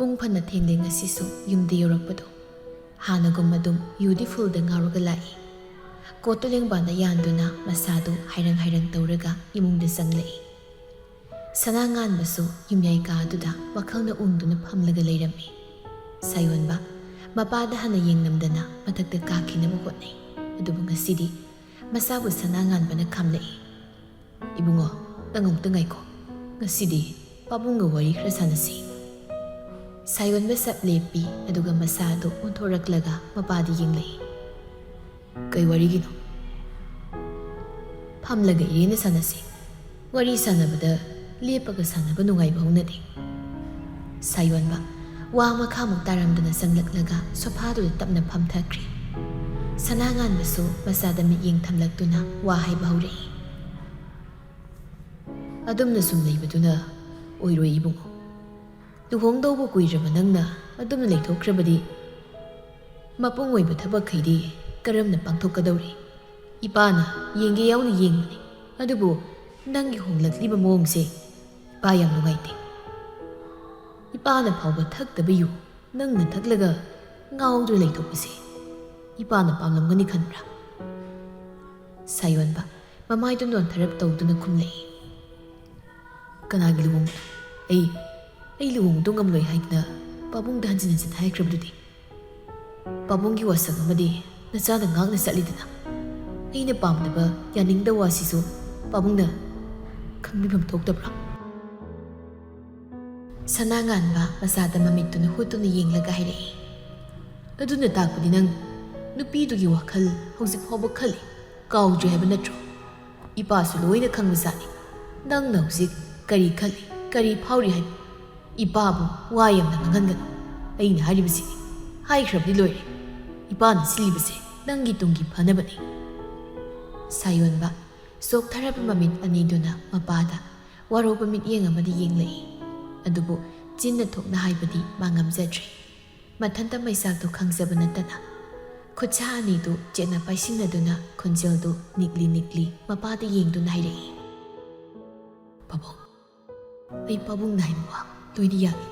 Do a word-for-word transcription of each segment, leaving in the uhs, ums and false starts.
ꯄꯨꯡ ꯐꯅ ꯊꯦꯡꯂꯦ ꯉꯁꯤꯁꯨ ꯌꯨꯝꯗ ꯌꯧꯔꯛꯄꯗꯣ꯫ ꯍꯥꯟꯅꯒꯨꯝ ꯑꯗꯨꯝ ꯌꯨꯗꯤ ꯐꯨꯜꯗ ꯉꯥꯎꯔꯒ ꯂꯥꯛꯏ꯫ ꯀꯣꯠꯇꯨ ꯂꯦꯡꯕꯥꯟꯗ ꯌꯥꯟꯗꯨꯅ ꯃꯁꯥꯗꯨ ꯍꯥꯏꯔꯪ ꯍꯥꯏꯔꯪ ꯇꯧꯔꯒ ꯏꯃꯨꯡꯗ ꯆꯪꯂꯛꯏ꯫ ꯁꯅꯥ ꯉꯥꯟꯕꯁꯨ ꯌꯨꯝꯌꯥꯏ ꯀꯥ ꯑꯗꯨꯗ ꯋꯥꯈꯜꯅ ꯎꯪꯗꯨꯅ ꯐꯝꯂꯒ ꯂꯩꯔꯝꯃꯤ꯫ ꯁꯥꯌꯣꯟꯕ ꯃꯄꯥꯗ ꯍꯥꯟꯅ ꯌꯦꯡꯂꯝꯗꯅ ꯃꯊꯛꯇ ꯀꯥꯈꯤꯅꯕ ꯍꯣꯠꯅꯩ꯫ ꯑꯗꯨꯕꯨ ꯉꯁꯤꯗꯤ ꯃꯁꯥꯕꯨ ꯁꯅꯥ ꯉꯥꯟꯕꯅ ꯈꯥꯝꯂꯛꯏ꯫ "ꯏꯕꯨꯡꯉꯣ, ꯅꯪ ꯑꯃꯨꯛꯇ ꯉꯥꯏꯈꯣ꯫ ꯉꯁꯤꯗꯤ ꯄꯥꯕꯨꯡꯒ ꯋꯥꯔꯤ ꯈꯔ ꯁꯥꯟꯅꯁꯤ꯫" ꯁꯥꯌꯣꯟꯕ ꯁꯞ ꯂꯦꯞꯄꯤ, ꯑꯗꯨꯒ ꯃꯁꯥꯗꯨ ꯑꯣꯟꯊꯣꯔꯛꯂꯒ ꯃꯄꯥꯗ ꯌꯦꯡꯂꯛꯏ꯫ "ꯀꯩ ꯋꯥꯔꯤꯒꯤꯅꯣ?" "ꯐꯝꯂꯒ ꯏꯔꯦꯅ ꯁꯥꯟꯅꯁꯤ꯫ ꯋꯥꯔꯤ ꯁꯥꯟꯅꯕꯗ ꯂꯦꯞꯄꯒ ꯁꯥꯟꯅꯕ ꯅꯨꯡꯉꯥꯏꯕ ꯍꯧꯅꯗꯦ꯫" ꯁꯥꯌꯣꯟꯕ ꯋꯥ ꯃꯈꯥꯃꯨꯛ ꯇꯥꯔꯝꯗꯅ ꯆꯪꯂꯛꯂꯒ ꯁꯣꯐꯥꯗꯨꯗ ꯇꯞꯅ ꯐꯝꯊꯈ꯭ꯔꯦ꯫ ꯁꯅꯥ ꯉꯥꯟꯕꯁꯨ ꯃꯆꯥꯗ ꯃꯤꯠꯌꯦꯡ ꯊꯝꯂꯛꯇꯨꯅ ꯋꯥ ꯍꯥꯏꯕ ꯍꯧꯔꯛꯏ꯫ "ꯑꯗꯨꯝꯅ ꯁꯨꯝ ꯂꯩꯕꯗꯨꯅ ꯑꯣꯏꯔꯣꯏ ꯏꯕꯨꯡꯉꯣ꯫ ꯂꯨꯍꯣꯡꯗꯧꯕ ꯀꯨꯏꯗ꯭ꯔꯕ ꯅꯪꯅ ꯑꯗꯨꯝꯅ ꯂꯩꯊꯣꯛꯈ꯭ꯔꯕꯗꯤ ꯃꯄꯨꯡ ꯑꯣꯏꯕ ꯊꯕꯛꯈꯩꯗꯤ ꯀꯔꯝꯅ ꯄꯥꯡꯊꯣꯛꯀꯗꯧꯔꯤ? ꯏꯄꯥꯅ ꯌꯦꯡꯒꯦ ꯌꯥꯎꯅ ꯌꯦꯡꯕꯅꯤ, ꯑꯗꯨꯕꯨ ꯅꯪꯒꯤ ꯍꯣꯡꯂꯛꯂꯤꯕ ꯃꯑꯣꯡꯁꯦ ꯏꯄꯥ ꯌꯥꯝ ꯅꯨꯡꯉꯥꯏꯇꯦ꯫ ꯏꯄꯥꯅ ꯐꯥꯎꯕ ꯊꯛꯇꯕ ꯌꯨ ꯅꯪꯅ ꯊꯛꯂꯒ ꯉꯥꯎꯗꯨꯅ ꯂꯩꯊꯣꯛꯄꯁꯦ ꯏꯄꯥꯅ ꯄꯥꯝꯂꯝꯒꯅꯤ ꯈꯟꯕ꯭ꯔꯥ?" ꯁꯥꯌꯣꯟꯕ ꯃꯃꯥꯏꯗꯨ ꯅꯣꯟꯊꯔꯞ ꯇꯧꯗꯨꯅ ꯈꯨꯝꯂꯛꯏ꯫ "ꯀꯅꯥꯒꯤ ꯂꯨꯍꯣꯡꯕꯅꯣ? ꯑꯩ, ꯑꯩ ꯂꯨꯍꯣꯡꯕꯗꯣ ꯉꯝꯂꯣꯏ ꯍꯥꯏꯗꯅ ꯄꯥꯕꯨꯡꯗ ꯍꯟꯖꯤꯟ ꯍꯟꯖꯤꯟ ꯍꯥꯏꯈ꯭ꯔꯕꯗꯨꯗꯤ꯫ ꯄꯥꯕꯨꯡꯒꯤ ꯋꯥꯁꯛ ꯑꯃꯗꯤ ꯅꯆꯥꯗ ꯉꯥꯛꯅ ꯆꯠꯂꯤꯗꯅ꯫ ꯑꯩꯅ ꯄꯥꯝꯗꯕ, ꯌꯥꯅꯤꯡꯗꯕ ꯋꯥꯁꯤꯁꯨ ꯄꯥꯕꯨꯡꯅ ꯈꯪꯕꯤꯐꯝ ꯊꯣꯛꯇꯕ꯭ꯔꯣ?" ꯁꯅꯥ ꯉꯥꯟꯕ ꯃꯆꯥꯗ ꯃꯃꯤꯠꯇꯨꯅ ꯍꯨꯠꯇꯨꯅ ꯌꯦꯡꯂꯒ ꯍꯥꯏꯔꯛꯏ꯫ "ꯑꯗꯨꯅ ꯇꯥꯛꯄꯗꯤ ꯅꯪ ꯅꯨꯄꯤꯗꯨꯒꯤ ꯋꯥꯈꯜ ꯍꯧꯖꯤꯛ ꯐꯥꯎꯕ ꯈꯜꯂꯤ, ꯀꯥꯎꯗ꯭ꯔꯤ ꯍꯥꯏꯕ ꯅꯠꯇ꯭ꯔꯣ? ꯏꯄꯥꯁꯨ ꯂꯣꯏꯅ ꯈꯪꯕꯖꯥꯠꯅꯤ꯫ ꯅꯪꯅ ꯍꯧꯖꯤꯛ ꯀꯔꯤ ꯈꯜꯂꯤ, ꯀꯔꯤ ꯐꯥꯎꯔꯤ ꯍꯥꯏꯕ꯫ ꯏꯄꯥꯕꯨ ꯋꯥ ꯌꯥꯝꯅ ꯉꯥꯡꯍꯟꯒꯅꯨ꯫ ꯑꯩꯅ ꯍꯥꯏꯔꯤꯕꯁꯤꯅꯤ꯫ ꯍꯥꯏꯈ꯭ꯔꯕꯗꯤ ꯂꯣꯏꯔꯦ꯫ ꯏꯄꯥꯅ ꯁꯤꯜꯂꯤꯕꯁꯦ ꯅꯪꯒꯤ ꯇꯨꯡꯒꯤ ꯐꯅꯕꯅꯤ꯫" ꯁꯥꯌꯣꯟꯕ ꯆꯣꯛꯊꯔꯕ ꯃꯃꯤꯠ ꯑꯅꯤꯗꯨꯅ ꯃꯄꯥꯗ ꯋꯥꯔꯧꯕ ꯃꯤꯠꯌꯦꯡ ꯑꯃꯗꯤ ꯌꯦꯡꯂꯛꯏ꯫ ꯑꯗꯨꯕꯨ ꯆꯤꯟꯅ ꯊꯣꯛꯅ ꯍꯥꯏꯕꯗꯤ ꯃꯥ ꯉꯝꯖꯗ꯭ꯔꯦ꯫ ꯃꯊꯟꯇ ꯃꯩꯆꯥꯛꯇꯨ ꯈꯪꯖꯕ ꯅꯠꯇꯅ ꯈꯨꯠꯁꯥ ꯑꯅꯤꯗꯨ ꯆꯦꯠꯅ ꯄꯥꯏꯁꯤꯟꯅꯗꯨꯅ ꯈꯣꯟꯖꯦꯜꯗꯨ ꯅꯤꯛꯂꯤ ꯅꯤꯛꯂꯤ ꯃꯄꯥꯗ ꯌꯦꯡꯗꯨꯅ ꯍꯥꯏꯔꯛꯏ꯫ "ꯄꯥꯕꯨꯡ, ꯑꯩ ꯄꯥꯕꯨꯡꯅ ꯍꯥꯏꯕ ꯋꯥ ꯂꯣꯏꯅ ꯌꯥꯅꯤ,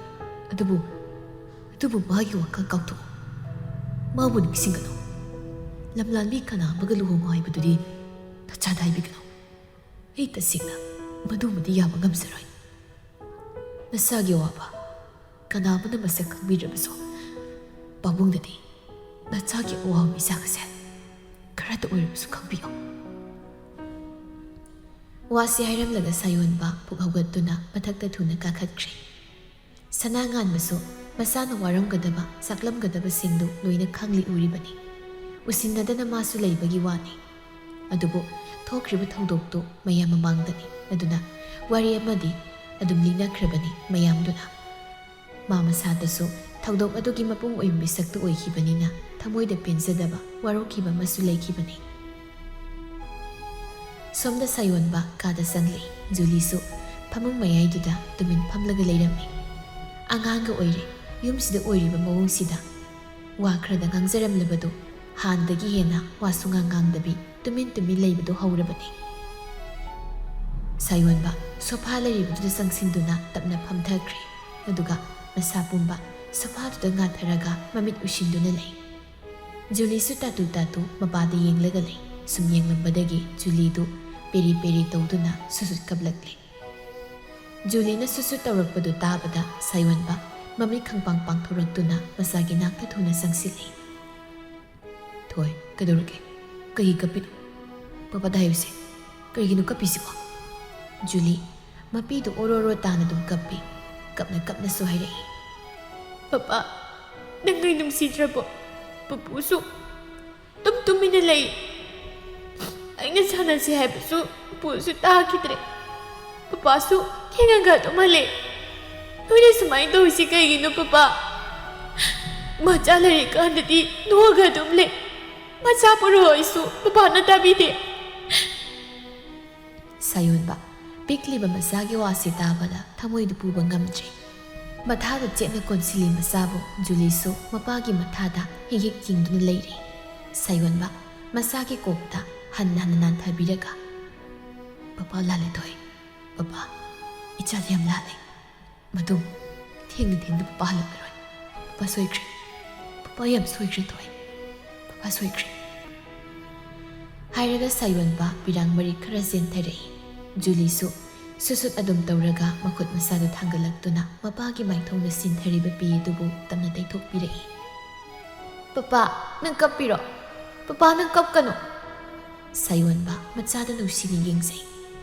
ꯑꯗꯨꯕꯨ ꯑꯗꯨꯕꯨ ꯃꯥꯒꯤ ꯋꯥꯈꯜ ꯀꯥꯎꯊꯣꯛꯎ꯫ ꯃꯥꯕꯨ ꯅꯤꯡꯁꯤꯡꯒꯅꯨ꯫ ꯂꯝꯂꯥꯟꯕꯤ ꯀꯅꯥ ꯑꯃꯒ ꯂꯨꯍꯣꯡꯉꯨ ꯍꯥꯏꯕꯗꯨꯗꯤ ꯅꯆꯥꯗ ꯍꯥꯏꯕꯤꯒꯅꯨ꯫ ꯑꯩ ꯇꯁꯦꯡꯅ ꯃꯗꯨꯃꯗꯤ ꯌꯥꯕ ꯉꯝꯖꯔꯣꯏ꯫ ꯅꯆꯥꯒꯤ ꯑꯋꯥꯕ ꯀꯅꯥ ꯑꯃꯅ ꯃꯁꯛ ꯈꯪꯕꯤꯗ꯭ꯔꯕꯁꯨ, ꯄꯥꯕꯨꯡꯗꯗꯤ ꯅꯆꯥꯒꯤ ꯑꯋꯥꯕ ꯃꯤꯁꯥꯡ ꯑꯁꯦ ꯈꯔꯇ ꯑꯣꯏꯔꯕꯁꯨ ꯈꯪꯕꯤꯌꯨ꯫ ꯋꯥꯁꯤ ꯍꯥꯏꯔꯝꯂꯒ ꯁꯥꯌꯣꯟꯕ ꯄꯨꯛ ꯍꯧꯒꯠꯇꯨꯅ ꯃꯊꯛꯇ ꯊꯨꯅ ꯀꯥꯈꯠꯈ꯭ꯔꯦ꯫ ꯁꯅꯥ ꯉꯥꯟꯕꯁꯨ ꯃꯁꯥꯅ ꯋꯥꯔꯝꯒꯗꯕ, ꯆꯥꯛꯂꯝꯒꯗꯕꯁꯤꯡꯗꯨ ꯂꯣꯏꯅ ꯈꯪꯂꯤ ꯎꯔꯤꯕꯅꯤ꯫ ꯎꯁꯤꯟꯅꯗꯅ ꯃꯥꯁꯨ ꯂꯩꯕꯒꯤ ꯋꯥꯅꯤ꯫ ꯑꯗꯨꯕꯨ ꯊꯣꯛꯈ꯭ꯔꯤꯕ ꯊꯧꯗꯣꯛꯇꯨ ꯃꯌꯥꯝ ꯃꯃꯥꯡꯗꯅꯤ꯫ ꯑꯗꯨꯅ ꯋꯥꯔꯤ ꯑꯃꯗꯤ ꯑꯗꯨꯝ ꯂꯤꯅꯈ꯭ꯔꯕꯅꯤ ꯃꯌꯥꯝꯗꯨꯅ꯫ ꯃꯥ ꯃꯁꯥꯗꯁꯨ ꯊꯧꯗꯣꯛ ꯑꯗꯨꯒꯤ ꯃꯄꯨꯡ ꯑꯣꯏꯕ ꯃꯤꯁꯛꯇꯨ ꯑꯣꯏꯈꯤꯕꯅꯤꯅ ꯊꯃꯣꯏꯗ ꯄꯦꯟꯖꯗꯕ, ꯋꯥꯔꯧꯈꯤꯕ ꯑꯃꯁꯨ ꯂꯩꯈꯤꯕꯅꯤ꯫ ꯁꯣꯝꯗ ꯁꯥꯌꯣꯟꯕ ꯀꯥꯗ ꯆꯪꯂꯛꯏ꯫ ꯖꯨꯂꯤꯁꯨ ꯐꯃꯨꯡ ꯃꯌꯥꯏꯗꯨꯗ ꯇꯨꯃꯤꯟ ꯐꯝꯂꯒ ꯂꯩꯔꯝꯃꯤ꯫ ꯑꯉꯥꯡꯒ ꯑꯣꯏꯔꯦ, ꯌꯨꯝꯁꯤꯗ ꯑꯣꯏꯔꯤꯕ ꯃꯑꯣꯡꯁꯤꯗ꯫ ꯋꯥ ꯈꯔꯗ ꯉꯥꯡꯖꯔꯝꯂꯕꯗꯨ ꯍꯥꯟꯅꯗꯒꯤ ꯍꯦꯟꯅ ꯋꯥ ꯁꯨꯉꯥꯡ ꯉꯥꯡꯗꯕꯤ ꯇꯨꯃꯤꯟ ꯇꯨꯃꯤꯟ ꯂꯩꯕꯗꯨ ꯍꯧꯔꯕꯅꯤ꯫ ꯁꯥꯌꯣꯟꯕ ꯁꯣꯐꯥ ꯂꯩꯔꯤꯕꯗꯨꯗ ꯆꯪꯁꯤꯟꯗꯨꯅ ꯇꯞꯅ ꯐꯝꯊꯈ꯭ꯔꯦ꯫ ꯑꯗꯨꯒ ꯃꯁꯥ ꯄꯨꯝꯕ ꯁꯣꯐꯥꯗꯨꯗ ꯉꯥꯊꯔꯒ ꯃꯃꯤꯠ ꯎꯏꯁꯤꯟꯗꯨꯅ ꯂꯩ꯫ ꯖꯨꯂꯤꯁꯨ ꯇꯥꯇꯨ ꯇꯥꯇꯨ ꯃꯄꯥꯗ ꯌꯦꯡꯂꯒ ꯂꯩ꯫ ꯁꯨꯝ ꯌꯦꯡꯂꯝꯕꯗꯒꯤ ꯖꯨꯂꯤꯗꯨ ꯄꯦꯔꯤ ꯄꯦꯔꯤ ꯇꯧꯗꯨꯅ ꯁꯨꯁꯨꯠ ꯀꯞꯂꯛꯂꯦ꯫ ꯖꯨꯂꯤꯅ ꯁꯨꯁꯨꯠ ꯇꯧꯔꯛꯄꯗꯨ ꯇꯥꯕꯗ ꯁꯥꯌꯣꯟꯕ ꯃꯃꯤꯠ ꯈꯪꯄꯥꯡ ꯄꯥꯡꯊꯣꯔꯛꯇꯨꯅ ꯃꯆꯥꯒꯤ ꯅꯥꯛꯇ ꯊꯨꯅ ꯆꯪꯁꯤꯜꯂꯤ꯫ "ꯊꯣꯏ, ꯀꯩꯗꯧꯔꯒꯦ? ꯀꯩꯒꯤ ꯀꯞꯄꯤꯅꯣ? ꯄꯄꯥꯗ ꯍꯥꯏꯌꯨꯁꯦ꯫ ꯀꯔꯤꯒꯤꯅꯣ ꯀꯞꯄꯤꯁꯤꯕꯣ?" ꯖꯨꯂꯤ ꯃꯄꯤꯗꯨ ꯑꯣꯔꯣ ꯑꯣꯔꯣ ꯇꯥꯅ ꯑꯗꯨꯝ ꯀꯞꯄꯤ꯫ ꯀꯞꯅ ꯀꯞꯅꯁꯨ ꯍꯥꯏꯔꯛꯏ꯫ "ꯄꯄꯥ, ꯅꯪ ꯑꯩ ꯅꯨꯡꯁꯤꯗ꯭ꯔꯕꯣ? ꯄꯨꯄꯨꯁꯨ ꯇꯨꯝ ꯇꯨꯃꯤꯟꯅ ꯂꯩ꯫ ꯑꯩꯅ ꯁꯥꯟꯅꯁꯤ ꯍꯥꯏꯕꯁꯨ ꯄꯨꯄꯨꯁꯨ ꯇꯥꯈꯤꯗ꯭ꯔꯦ꯫ ꯄꯄꯥꯁꯨ ꯊꯦꯡꯉꯒ ꯑꯗꯨꯝ ꯍꯜꯂꯦ꯫ ꯅꯣꯏꯅ ꯁꯨꯃꯥꯏꯅ ꯇꯧꯔꯤꯁꯤ ꯀꯩꯒꯤꯅꯣ ꯄꯄꯥ? ꯃꯆꯥ ꯂꯩꯔꯤꯀꯥꯟꯗꯗꯤ ꯅꯣꯛꯑꯒ ꯑꯗꯨꯝ ꯂꯩ꯫ ꯃꯆꯥ ꯄꯣꯔꯛꯑꯣ ꯑꯩꯁꯨ ꯄꯄꯥꯅ ꯇꯥꯕꯤꯗꯦ꯫" ꯁꯥꯌꯣꯟꯕ ꯄꯤꯛꯂꯤꯕ ꯃꯆꯥꯒꯤ ꯋꯥꯁꯤ ꯇꯥꯕꯗ ꯊꯃꯣꯏꯗꯨ ꯄꯨꯕ ꯉꯝꯗ꯭ꯔꯦ꯫ ꯃꯊꯥꯗ ꯆꯦꯠꯅ ꯀꯣꯟꯁꯤꯜꯂꯤ ꯃꯆꯥꯕꯨ꯫ ꯖꯨꯂꯤꯁꯨ ꯃꯄꯥꯒꯤ ꯃꯊꯥꯗ ꯍꯤꯛ ꯍꯤꯛ ꯌꯦꯡꯗꯨꯅ ꯂꯩꯔꯤ꯫ ꯁꯥꯌꯣꯟꯕ ꯃꯆꯥꯒꯤ ꯀꯣꯛꯇ ꯍꯟꯅ ꯍꯟꯅ ꯅꯥꯟꯊꯕꯤꯔꯒ, "ꯄꯄꯥ ꯂꯥꯜꯂꯦ ꯊꯣꯏ꯫ ꯄꯄꯥ, ꯏꯆꯥꯗꯤ ꯌꯥꯝ ꯂꯥꯜꯂꯦ꯫ ꯃꯗꯨ ꯊꯦꯡꯅ ꯊꯦꯡꯅ ꯄꯄꯥ ꯍꯜꯂꯛꯂꯔꯣꯏ꯫ "ꯄꯄꯥ ꯁꯣꯏꯈ꯭ꯔꯦ꯫ ꯄꯄꯥ ꯌꯥꯝ ꯁꯣꯏꯈ꯭ꯔꯦ, ꯊꯣꯏ꯫ ꯄꯄꯥ ꯁꯣꯏꯈ꯭ꯔꯦ," ꯍꯥꯏꯔꯒ ꯁꯥꯌꯣꯟꯕ ꯄꯤꯔꯥꯡ ꯃꯔꯤ ꯈꯔ ꯆꯦꯟꯊꯔꯛꯏ꯫ ꯖꯨꯂꯤꯁꯨ ꯁꯨꯠ ꯁꯨꯠ ꯑꯗꯨꯝ ꯇꯧꯔꯒ ꯃꯈꯨꯠ ꯃꯁꯥꯗ ꯊꯥꯡꯒꯠꯂꯛꯇꯨꯅ ꯃꯄꯥꯒꯤ ꯃꯥꯏꯊꯣꯡꯗ ꯆꯦꯟꯊꯔꯤꯕ ꯄꯤ ꯑꯗꯨꯕꯨ ꯇꯞꯅ ꯇꯩꯊꯣꯛꯄꯤꯔꯛꯏ꯫ "ꯄꯄꯥ, ꯅꯪ ꯀꯞꯄꯤꯔꯣ? ꯄꯄꯥ, ꯅꯪ ꯀꯞꯀꯅꯨ!" ꯁꯥꯌꯣꯟꯕ ꯃꯆꯥꯗ ꯅꯨꯡꯁꯤꯅ ꯌꯦꯡꯖꯩ꯫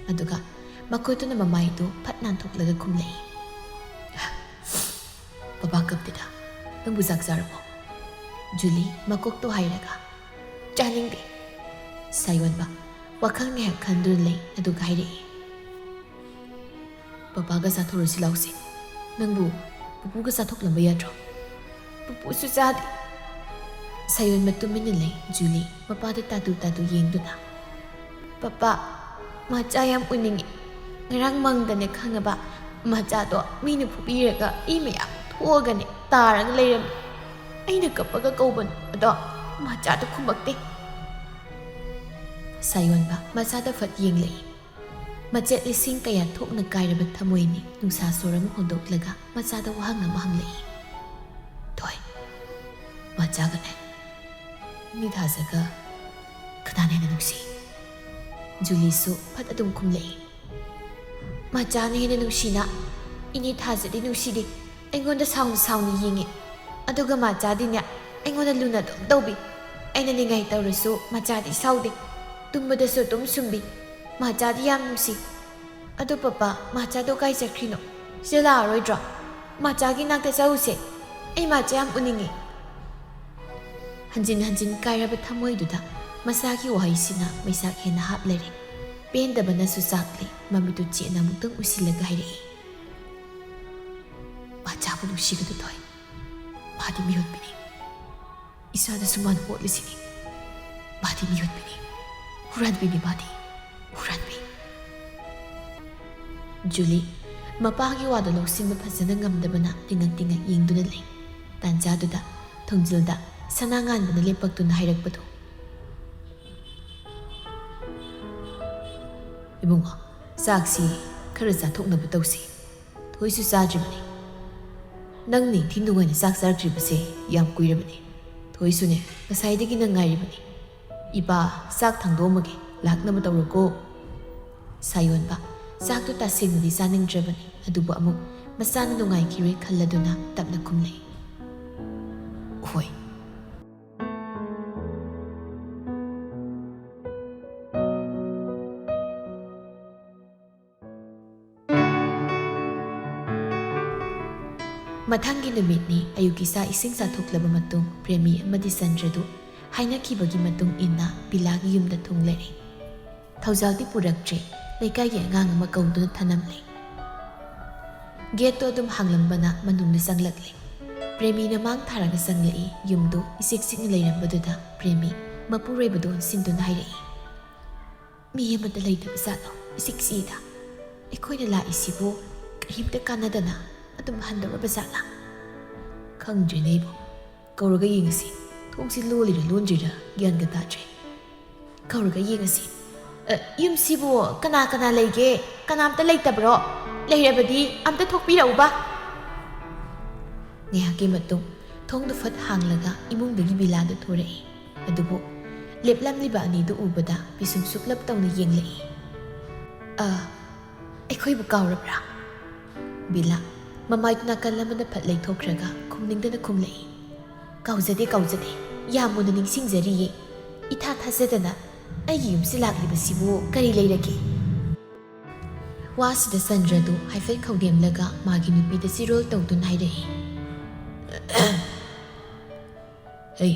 ꯑꯗꯨꯒ ꯃꯈꯨꯠꯇꯨꯅ ꯃꯃꯥꯏꯗꯨ ꯐꯠ ꯅꯥꯟꯊꯣꯛꯂꯒ ꯈꯨꯝꯂꯛꯏ꯫ "ꯄꯄꯥ ꯀꯞꯇꯦꯗ꯫ ꯅꯪꯕꯨ ꯆꯥꯛ ꯆꯥꯔꯕꯣ?" ꯖꯨꯂꯤ ꯃꯀꯣꯛꯇꯣ ꯍꯥꯏꯔꯒ, "ꯆꯥꯅꯤꯡꯗꯦ꯫" ꯁꯥꯌꯣꯟꯕ ꯋꯥꯈꯜ ꯉꯥꯏꯍꯥꯛ ꯈꯟꯗꯨꯅ ꯂꯩ, ꯑꯗꯨꯒ ꯍꯥꯏꯔꯛꯏ, "ꯄꯄꯥꯒ ꯆꯥꯊꯣꯛꯔꯁꯤ ꯂꯥꯎꯁꯦ꯫ ꯅꯪꯕꯨ ꯄꯨꯄꯨꯒ ꯆꯥꯊꯣꯛꯂꯝꯕ ꯌꯥꯗ꯭ꯔꯣ?" "ꯄꯨꯄꯨꯁꯨ ꯆꯥꯗꯦ꯫" ꯁꯥꯌꯣꯟꯕ ꯇꯨꯃꯤꯟꯅ ꯂꯩ꯫ ꯖꯨꯂꯤ ꯃꯄꯥꯗ ꯇꯥꯇꯨ ꯇꯥꯇꯨ ꯌꯦꯡꯗꯨꯅ, "ꯄꯄꯥ, ꯃꯆꯥ ꯌꯥꯝ ꯎꯅꯤꯡꯉꯤ꯫ ꯉꯔꯥꯡ ꯃꯪꯗꯅꯦ ꯈꯪꯉꯕ, ꯃꯆꯥꯗꯣ ꯃꯤꯅ ꯐꯨꯕꯤꯔꯒ ꯏ ꯃꯌꯥꯝ ꯊꯣꯛꯑꯒꯅꯦ ꯇꯥꯔꯒ ꯂꯩꯔꯝꯃꯤ꯫ ꯑꯩꯅ ꯀꯞꯄꯒ ꯀꯧꯕꯅꯣ, ꯑꯗꯣ ꯃꯆꯥꯗꯣ ꯈꯨꯝꯃꯛꯇꯦ꯫" ꯁꯥꯌꯣꯟꯕ ꯃꯆꯥꯗ ꯐꯠ ꯌꯦꯡꯂꯛꯏ꯫ ꯃꯆꯦꯠ ꯂꯤꯁꯤꯡ ꯀꯌꯥ ꯊꯣꯛꯅ ꯀꯥꯏꯔꯕ ꯊꯃꯣꯏꯅꯤ ꯅꯨꯡꯁꯥ ꯁꯣꯔ ꯑꯃ ꯍꯣꯟꯗꯣꯛꯂꯒ ꯃꯆꯥꯗ ꯋꯥꯍꯪ ꯑꯃ ꯍꯪꯂꯛꯏ꯫ "ꯊꯣꯏ, ꯃꯆꯥꯒꯅꯦ ꯏꯅꯤ ꯊꯥꯖꯒ ꯀꯅꯥꯅ ꯍꯦꯟꯅ ꯅꯨꯡꯁꯤ?" ꯖꯨꯂꯤꯁꯨ ꯐꯠ ꯑꯗꯨꯝ ꯈꯨꯝꯂꯛꯏ꯫ "ꯃꯆꯥꯅ ꯍꯦꯟꯅ ꯅꯨꯡꯁꯤꯅ ꯏꯅꯦ ꯊꯥꯖꯗꯤ ꯅꯨꯡꯁꯤꯗꯦ꯫ ꯑꯩꯉꯣꯟꯗ ꯁꯥꯎꯅ ꯁꯥꯎꯅ ꯌꯦꯡꯉꯤ꯫ ꯑꯗꯨꯒ ꯃꯆꯥꯗꯤꯅꯦ ꯑꯩꯉꯣꯟꯗ ꯂꯨꯅ ꯑꯗꯨꯝ ꯇꯧꯕꯤ꯫ ꯑꯩꯅ ꯅꯤꯡꯉꯥꯏ ꯇꯧꯔꯁꯨ ꯃꯆꯥꯗꯤ ꯁꯥꯎꯗꯦ꯫ ꯇꯨꯝꯕꯗꯁꯨ ꯑꯗꯨꯝ ꯁꯨꯝꯕꯤ꯫ ꯃꯆꯥꯗꯤ ꯌꯥꯝ ꯅꯨꯡꯁꯤ꯫ ꯑꯗꯨ ꯄꯄꯥ, ꯃꯆꯥꯗꯣ ꯀꯥꯏ ꯆꯠꯈ꯭ꯔꯤꯅꯣ? ꯁꯤꯗ ꯂꯥꯛꯑꯔꯣꯏꯗ꯭ꯔꯣ? ꯃꯆꯥꯒꯤ ꯅꯥꯛꯇ ꯆꯠꯂꯨꯁꯦ꯫ ꯑꯩ ꯃꯆꯥ ꯌꯥꯝ ꯎꯅꯤꯡꯉꯤ꯫" ꯍꯟꯖꯤꯟ ꯍꯟꯖꯤꯟ ꯀꯥꯏꯔꯕ ꯊꯃꯣꯏꯗꯨꯗ ꯃꯆꯥꯒꯤ ꯋꯥꯍꯩꯁꯤꯅ ꯃꯩꯁꯥꯛ ꯍꯦꯟꯅ ꯍꯥꯞꯂꯔꯦ꯫ ꯄꯦꯟꯗꯕꯅꯁꯨ ꯆꯥꯛꯂꯦ꯫ ꯃꯃꯤꯠꯇꯨ ꯆꯦꯠꯅ ꯑꯃꯨꯛꯇꯪ ꯎꯏꯁꯤꯜꯂꯒ ꯍꯥꯏꯔꯛꯏ, "ꯃꯆꯥꯕꯨ ꯅꯨꯡꯁꯤꯒꯗꯨ ꯊꯣꯏ꯫ ꯃꯥꯗꯤ ꯃꯤꯑꯣꯠꯄꯤꯅꯤ꯫ ꯏꯆꯥꯗꯁꯨ ꯃꯥꯅ ꯑꯣꯠꯂꯤꯁꯤꯅꯤ꯫ ꯃꯥꯗꯤ ꯃꯤꯑꯣꯠꯄꯤꯅꯤ꯫ ꯍꯨꯔꯥꯟꯕꯤꯅꯤ ꯃꯥꯗꯤ꯫ ꯍꯨꯔꯥꯟꯕꯤ꯫" ꯖꯨꯂꯤ ꯃꯄꯥꯒꯤ ꯋꯥꯗꯨ ꯂꯧꯁꯤꯟꯕ ꯐꯖꯅ ꯉꯝꯗꯕꯅ ꯇꯤꯡꯉꯛ ꯇꯤꯡꯉꯛ ꯌꯦꯡꯗꯨꯅ ꯂꯩ꯫ ꯇꯥꯟꯖꯥꯗꯨꯗ ꯊꯣꯡꯖꯤꯜꯗ ꯁꯅꯥ ꯉꯥꯟꯕꯅ ꯂꯦꯞꯄꯛꯇꯨꯅ ꯍꯥꯏꯔꯛꯄꯗꯨ, "ꯏꯕꯨꯡꯉꯣ, ꯆꯥꯛꯁꯤ ꯈꯔ ꯆꯥꯊꯣꯛꯅꯕ ꯇꯧꯁꯤ꯫ ꯊꯣꯏꯁꯨ ꯆꯥꯗ꯭ꯔꯤꯕꯅꯤ꯫ "ꯅꯪ ꯅꯤꯡꯊꯤ ꯅꯨꯡꯉꯥꯏꯅ ꯆꯥꯛ ꯆꯥꯔꯛꯇ꯭ꯔꯤꯕꯁꯦ ꯌꯥꯝ ꯀꯨꯏꯔꯕꯅꯤ꯫ ꯊꯣꯏꯁꯨꯅꯦ, ꯉꯁꯥꯏꯗꯒꯤ ꯅꯪ ꯉꯥꯏꯔꯤꯕꯅꯤ꯫ ꯏꯄꯥ, ꯆꯥꯛ ꯊꯥꯡꯗꯣꯛꯑꯝꯃꯒꯦ, ꯂꯥꯛꯅꯕ ꯇꯧꯔꯣꯀꯣ꯫" ꯁꯥꯌꯣꯟꯕ ꯆꯥꯛꯇꯨ ꯇꯁꯦꯡꯅꯗꯤ ꯆꯥꯅꯤꯡꯗ꯭ꯔꯕꯅꯤ, ꯑꯗꯨꯕꯨ ꯑꯃꯨꯛ ꯃꯆꯥꯅ ꯅꯨꯡꯉꯥꯏꯈꯤꯔꯣꯏ ꯈꯜꯂꯗꯨꯅ ꯇꯞꯅ ꯈꯨꯝꯂꯛꯏ, "ꯍꯣꯏ꯫" ꯃꯊꯪꯒꯤ ꯅꯨꯃꯤꯠꯅꯤ꯫ ꯑꯌꯨꯛꯀꯤ ꯆꯥꯛ ꯏꯁꯤꯡ ꯆꯥꯊꯣꯛꯂꯕ ꯃꯇꯨꯡ, ꯄ꯭ꯔꯦꯃꯤ ꯑꯃꯗꯤ ꯆꯟꯗ꯭ꯔꯗꯨ ꯍꯥꯏꯅꯈꯤꯕꯒꯤ ꯃꯇꯨꯡ ꯏꯟꯅ ꯕꯤꯂꯥꯒꯤ ꯌꯨꯝꯗ ꯊꯨꯡꯂꯔꯦ꯫ ꯊꯧꯖꯥꯜꯗꯤ ꯄꯨꯔꯛꯇ꯭ꯔꯦ꯫ ꯂꯩꯀꯥꯏꯒꯤ ꯑꯉꯥꯡ ꯑꯃ ꯀꯧꯗꯨꯅ ꯊꯅꯝꯂꯦ꯫ ꯒꯦꯠꯇꯣ ꯑꯗꯨꯝ ꯍꯥꯡꯂꯝꯕꯅ ꯃꯅꯨꯡꯗ ꯆꯪꯂꯛꯂꯦ꯫ ꯄ꯭ꯔꯦꯃꯤꯅ ꯃꯥꯡ ꯊꯥꯔꯒ ꯆꯪꯂꯛꯏ꯫ ꯌꯨꯝꯗꯨ ꯏꯆꯤꯛ ꯆꯤꯛꯅ ꯂꯩꯔꯝꯕꯗꯨꯗ ꯄ꯭ꯔꯦꯃꯤ ꯃꯄꯨꯔꯣꯏꯕꯗꯨ ꯑꯣꯟꯁꯤꯟꯗꯨꯅ ꯍꯥꯏꯔꯛꯏ, "ꯃꯤ ꯑꯃꯠꯇ ꯂꯩꯇꯕ ꯖꯥꯠꯂꯣ? ꯏꯆꯤꯛ ꯆꯤꯛꯏꯗ꯫ ꯑꯩꯈꯣꯏꯅ ꯂꯥꯛꯏꯁꯤꯕꯨ ꯀꯔꯤꯝꯇ ꯀꯥꯟꯅꯗꯅ ꯑꯗꯨꯝ ꯍꯟꯗꯧꯔꯕ ꯖꯥꯠꯂꯥ? ꯈꯪꯗ꯭ꯔꯦꯅꯦ ꯏꯕꯣ꯫ ꯀꯧꯔꯒ ꯌꯦꯡꯉꯁꯤ꯫ ꯊꯣꯡꯁꯤ ꯂꯣꯜꯂꯤꯔ ꯂꯣꯟꯗ꯭ꯔꯤꯔ ꯒ꯭ꯌꯥꯟꯒ ꯇꯥꯗ꯭ꯔꯦ꯫ ꯀꯧꯔꯒ ꯌꯦꯡꯉꯁꯤ꯫ ꯑ, ꯌꯨꯝꯁꯤꯕꯨ ꯀꯅꯥ ꯀꯅꯥ ꯂꯩꯒꯦ? ꯀꯅꯥꯝꯇ ꯂꯩꯇꯕ꯭ꯔꯣ? ꯂꯩꯔꯕꯗꯤ ꯑꯝꯇ ꯊꯣꯛꯄꯤꯔꯛꯎꯕ꯫" ꯉꯥꯏꯍꯥꯛꯀꯤ ꯃꯇꯨꯡ ꯊꯣꯡꯗꯨ ꯐꯠ ꯍꯥꯡꯂꯒ ꯏꯃꯨꯡꯗꯒꯤ ꯕꯤꯂꯥꯗꯨ ꯊꯣꯔꯛꯏ꯫ ꯑꯗꯨꯕꯨ ꯂꯦꯞꯂꯝꯂꯤꯕ ꯑꯅꯤꯗꯨ ꯎꯕꯗ ꯄꯤꯁꯨꯝ ꯁꯨꯛꯂꯞ ꯇꯧꯅ ꯌꯦꯡꯂꯛꯏ꯫ "ꯑ, ꯑꯩꯈꯣꯏꯕꯨ ꯀꯥꯎꯔꯕ꯭ꯔꯥ?" ꯕꯤꯂꯥ ꯃꯃꯥꯏꯗꯨ ꯅꯥꯀꯜ ꯑꯃꯗ ꯐꯠ ꯂꯩꯊꯣꯛꯈ꯭ꯔꯒ ꯈꯨꯝꯅꯤꯡꯗꯅ ꯈꯨꯝꯂꯛꯏ, "ꯀꯥꯎꯖꯗꯦ, ꯀꯥꯎꯖꯗꯦ꯫ ꯌꯥꯝ ꯃꯨꯟꯅ ꯅꯤꯡꯁꯤꯡꯖꯔꯤꯌꯦ꯫ ꯏꯊꯥ ꯊꯥꯖꯗꯅ ꯑꯩꯒꯤ ꯌꯨꯝꯁꯤ ꯂꯥꯛꯂꯤꯕꯁꯤꯕꯨ ꯀꯔꯤ ꯂꯩꯔꯒꯦ?" ꯋꯥꯁꯤꯗ ꯆꯟꯗ꯭ꯔꯗꯨ ꯍꯥꯏꯐꯦꯠ ꯈꯧꯗꯦꯝꯂꯒ ꯃꯥꯒꯤ ꯅꯨꯄꯤꯗ ꯆꯤꯔꯣꯜ ꯇꯧꯗꯨꯅ ꯍꯥꯏꯔꯛꯏ, "ꯍꯩ,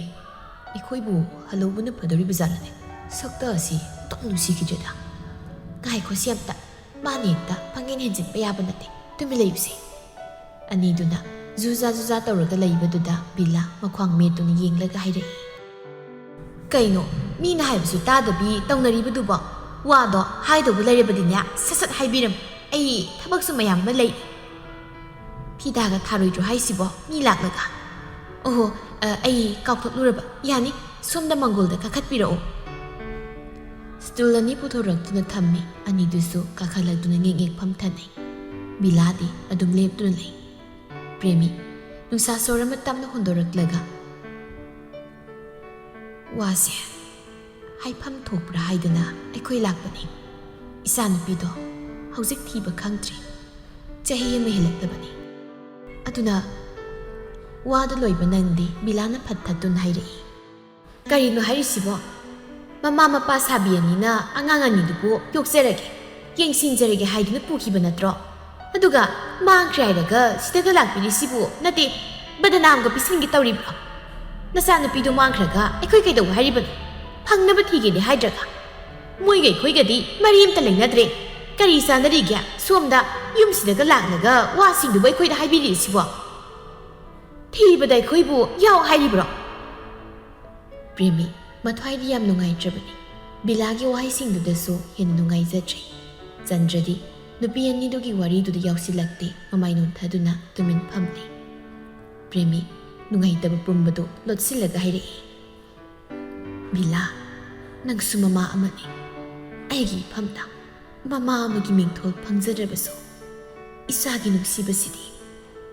ꯑꯩꯈꯣꯏꯕꯨ ꯍꯜꯂꯧꯕꯅ ꯐꯗꯧꯔꯤꯕ ꯖꯥꯠꯂꯅꯦ? ꯁꯛꯇ ꯑꯁꯤ ꯑꯣꯟꯊꯣꯛ ꯅꯨꯡꯁꯤꯈꯤꯗ꯭ꯔꯦꯗ꯫ ꯉꯥꯏꯈꯣ ꯁꯤ ꯑꯝꯇ, ꯃꯥꯅ ꯍꯦꯛꯇ ꯄꯪꯍꯦꯟ ꯍꯦꯟꯖꯤꯟꯕ ꯌꯥꯕ ꯅꯠꯇꯦ, ꯇꯨꯃꯤꯟ ꯂꯩꯌꯨꯁꯦ꯫" ꯑꯅꯤꯗꯨꯅ ꯖꯨꯖꯥ ꯖꯨꯖꯥ ꯇꯧꯔꯒ ꯂꯩꯕꯗꯨꯗ ꯕꯤꯂꯥ ꯃꯈ꯭ꯋꯥꯡ ꯃꯦꯠꯇꯨꯅ ꯌꯦꯡꯂꯒ ꯍꯥꯏꯔꯛꯏ, "ꯀꯩꯅꯣ, ꯃꯤꯅ ꯍꯥꯏꯕꯁꯨ ꯇꯥꯗꯕꯤ ꯇꯧꯅꯔꯤꯕꯗꯨꯕꯣ? ꯋꯥꯗꯣ ꯍꯥꯏꯗꯧꯕ ꯂꯩꯔꯕꯗꯤꯅꯦ, ꯁꯠ ꯁꯠ ꯍꯥꯏꯕꯤꯔꯝꯃꯨ꯫ ꯑꯩ ꯊꯕꯛꯁꯨ ꯃꯌꯥꯝ ꯑꯃ ꯂꯩ꯫" "ꯐꯤꯗꯥꯒ ꯊꯥꯔꯣꯏꯗ꯭ꯔꯣ ꯍꯥꯏꯁꯤꯕꯣ, ꯃꯤ ꯂꯥꯛꯂꯒ?" "ꯑꯣꯍꯣ, ꯑ, ꯑꯩ ꯀꯥꯎꯊꯣꯛꯂꯨꯔꯕ꯫ ꯌꯥꯅꯤ, ꯁꯣꯝꯗ ꯃꯪꯒꯣꯜꯗ ꯀꯥꯈꯠꯄꯤꯔꯛꯎ꯫" ꯁ꯭ꯇꯨꯜ ꯑꯅꯤ ꯄꯨꯊꯣꯔꯛꯇꯨꯅ ꯊꯝꯃꯤ꯫ ꯑꯅꯤꯗꯨꯁꯨ ꯀꯥꯈꯠꯂꯛꯇꯨꯅ ꯉꯦꯛ ꯉꯦꯛ ꯐꯝꯊꯅꯩ꯫ ꯕꯤꯂꯥꯗꯤ ꯑꯗꯨꯝ ꯂꯦꯞꯇꯨꯅ ꯂꯩ꯫ ꯄ꯭ꯔꯦꯃꯤ, ꯅꯨꯡꯁꯥ ꯁꯣꯔ ꯑꯃ ꯇꯞꯅ ꯍꯣꯟꯗꯣꯔꯛꯂꯒ, "ꯋꯥꯁꯦ ꯍꯥꯏꯐꯝ ꯊꯣꯛꯄ꯭ꯔꯥ ꯍꯥꯏꯗꯅ ꯑꯩꯈꯣꯏ ꯂꯥꯛꯄꯅꯤ꯫ ꯏꯆꯥꯅꯨꯄꯤꯗꯣ ꯍꯧꯖꯤꯛ ꯊꯤꯕ ꯈꯪꯗ꯭ꯔꯤ꯫ ꯆꯍꯤ ꯑꯃ ꯍꯦꯜꯂꯛꯂꯕꯅꯤ꯫ ꯑꯗꯨꯅ ꯋꯥꯗꯨ ꯂꯣꯏꯕ ꯅꯪꯗꯦ," ꯕꯤꯂꯥꯅ ꯐꯠ ꯐꯠꯇꯨꯅ ꯍꯥꯏꯔꯛꯏ꯫ "ꯀꯔꯤꯅꯣ ꯍꯥꯏꯔꯤꯁꯤꯕꯣ? ꯃꯃꯥ ꯃꯄꯥ ꯁꯥꯕꯤ ꯑꯅꯤꯅ ꯑꯉꯥꯡ ꯑꯅꯤꯗꯨꯕꯨ ꯌꯣꯛꯆꯔꯒꯦ, ꯌꯦꯡꯁꯤꯟꯖꯔꯒꯦ ꯍꯥꯏꯗꯨꯅ ꯄꯨꯈꯤꯕ ꯅꯠꯇ꯭ꯔꯣ? ꯑꯗꯨꯒ ꯃꯥꯡꯈ꯭ꯔꯦ ꯍꯥꯏꯔꯒ ꯁꯤꯗꯒ ꯂꯥꯛꯄꯤꯔꯤꯁꯤꯕꯨ, ꯅꯠꯇꯦ, ꯕꯗꯅꯥꯝꯒ ꯄꯤꯁꯤꯟꯒꯦ ꯇꯧꯔꯤꯕ꯭ꯔꯣ? ꯅꯆꯥꯅꯨꯄꯤꯗꯨ ꯃꯥꯡꯈ꯭ꯔꯒ ꯑꯩꯈꯣꯏ ꯀꯩꯗꯧꯕ ꯍꯥꯏꯔꯤꯕꯅꯣ? ꯐꯪꯅꯕ ꯊꯤꯒꯦꯗꯤ ꯍꯥꯏꯗ꯭ꯔꯒ? ꯃꯣꯏꯒ ꯑꯩꯈꯣꯏꯒꯗꯤ ꯃꯔꯤ ꯑꯝꯇ ꯂꯩꯅꯗ꯭ꯔꯦ꯫ ꯀꯔꯤ ꯆꯥꯟꯅꯔꯤꯒꯦ ꯁꯣꯝꯗ ꯌꯨꯝꯁꯤꯗꯒ ꯂꯥꯛꯂꯒ ꯋꯥꯁꯤꯡꯗꯨꯕꯨ ꯑꯩꯈꯣꯏꯗ ꯍꯥꯏꯕꯤꯔꯤꯁꯤꯕꯣ? ꯊꯤꯕꯗ ꯑꯩꯈꯣꯏꯕꯨ ꯌꯥꯎ ꯍꯥꯏꯔꯤꯕ꯭ꯔꯣ?" ꯄ꯭ꯔꯦꯃꯤ ꯃꯊ꯭ꯋꯥꯏꯗꯤ ꯌꯥꯝ ꯅꯨꯡꯉꯥꯏꯇ꯭ꯔꯕꯅꯤ꯫ ꯕꯤꯂꯥꯒꯤ ꯋꯥꯍꯩꯁꯤꯡꯗꯨꯗꯁꯨ ꯍꯦꯟꯅ ꯅꯨꯡꯉꯥꯏꯖꯗ꯭ꯔꯦ꯫ ꯆꯟꯗ꯭ꯔꯗꯤ ꯅꯨꯄꯤ ꯑꯅꯤꯗꯨꯒꯤ ꯋꯥꯔꯤꯗꯨꯗ ꯌꯥꯎꯁꯤꯜꯂꯛꯇꯦ, ꯃꯃꯥꯏ ꯅꯣꯟꯊꯗꯨꯅ ꯇꯨꯃꯤꯟ ꯐꯝꯂꯦ꯫ ꯄ꯭ꯔꯦꯃꯤ ꯅꯨꯡꯉꯥꯏꯇꯕ ꯄꯨꯝꯕꯗꯨ ꯂꯣꯠꯁꯤꯜꯂꯒ ꯍꯥꯏꯔꯛꯏ, "ꯕꯤꯂꯥ, ꯅꯪꯁꯨ ꯃꯃꯥ ꯑꯃꯅꯤ꯫ ꯑꯩꯒꯤ ꯏꯐꯝꯗ ꯃꯃꯥ ꯑꯃꯒꯤ ꯃꯤꯡꯊꯣꯜ ꯐꯪꯖꯗ꯭ꯔꯕꯁꯨ, ꯏꯆꯥꯒꯤ ꯅꯨꯡꯁꯤꯕꯁꯤꯗꯤ